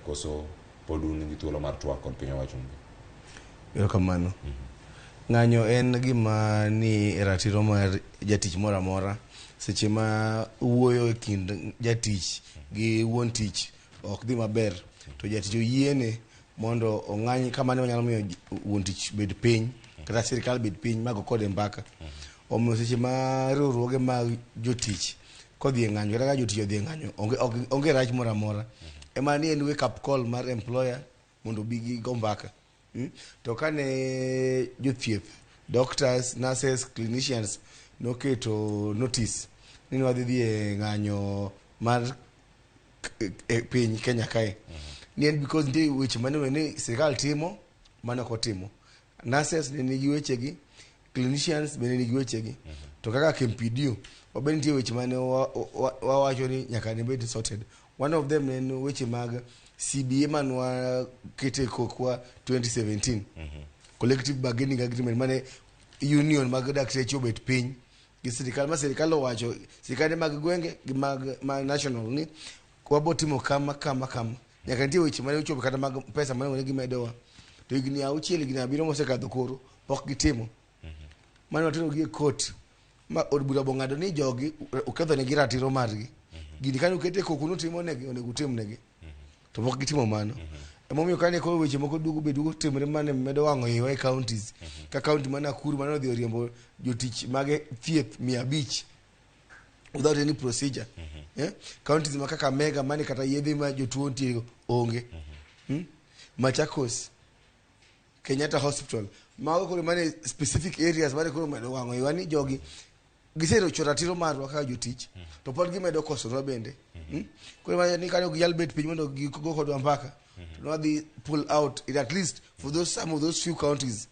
Koso pod un gi thuolo mar twak kod piny owacho? Erokamano. Ng'anyo en gima ni e ratiro mar jatich moro amora. Seche ma wuoyo e kind jatich gi wuon tich ok dhi maber, to jatich oyiene mondo ong'any kamano nyalo miyo wuon tich bed piny kata sirikal bed piny mago kode mbaka. Omiyo seche ma riwruoge mag jotich kodhi e ng'anyo kata ka jotich odhi e ng'anyo, onge rach moro amora. Ema ni en wake up call mar employer mondo obi gigo mbaka. To kane jothieth, doctors, nurses, clinicians noketo notice ni wadhi dhi e ng'anyo mar e piny Kenya kae, ni en because nitie weche mane ni sirikal timo mane ok otimo. Nurses ne nigi wechegi, clinicians bende nigi wechegi. To kaka KMPDU wabe nitie weche mane wawacho ni nyaka ne bed sorted. One of them ne en weche mag CBA mane wakete kokwa 2017, collective bargaining agreement, mane union mag dakteche obet piny gi sirikal ma sirikal owacho, sirikande mag gwenge gi mag ma national, ni wabo timo kama kama kama. Nyaka nitie weche mane ochopo kata mag pesa mane onego gimedowa, to higni 6, higni 7 mosekadho koro pok gitimo. Mane watero gi e court ma od bura bong'ado ni jogi oketho negi ratiro margi. Gini kane ukete koko nutimo negi, onego utim negi, to pok gitimo mano. Emomiyo kane koro weche moko duogo be duogo timore mane medo wang'o iwa e counties, ka county ma Nakuru mane odhi oriembo jotich mage thieth 500 without any procedure, eh? Counties ma Kakamega mane kata yedhe ma jotuo nitie onge, Machakos, Kenyatta Hospital, mago koro mane specific areas mane koro medo wang'o iwa ni jogi giserocho ratiro marwa kaka jotich, to pod gimedo kosonwa bende, Koro iwacho ni kane ok ginyal bet piny mondo gigo kodwa mbaka, to nwadhi pull out it at least for those some of those few counties.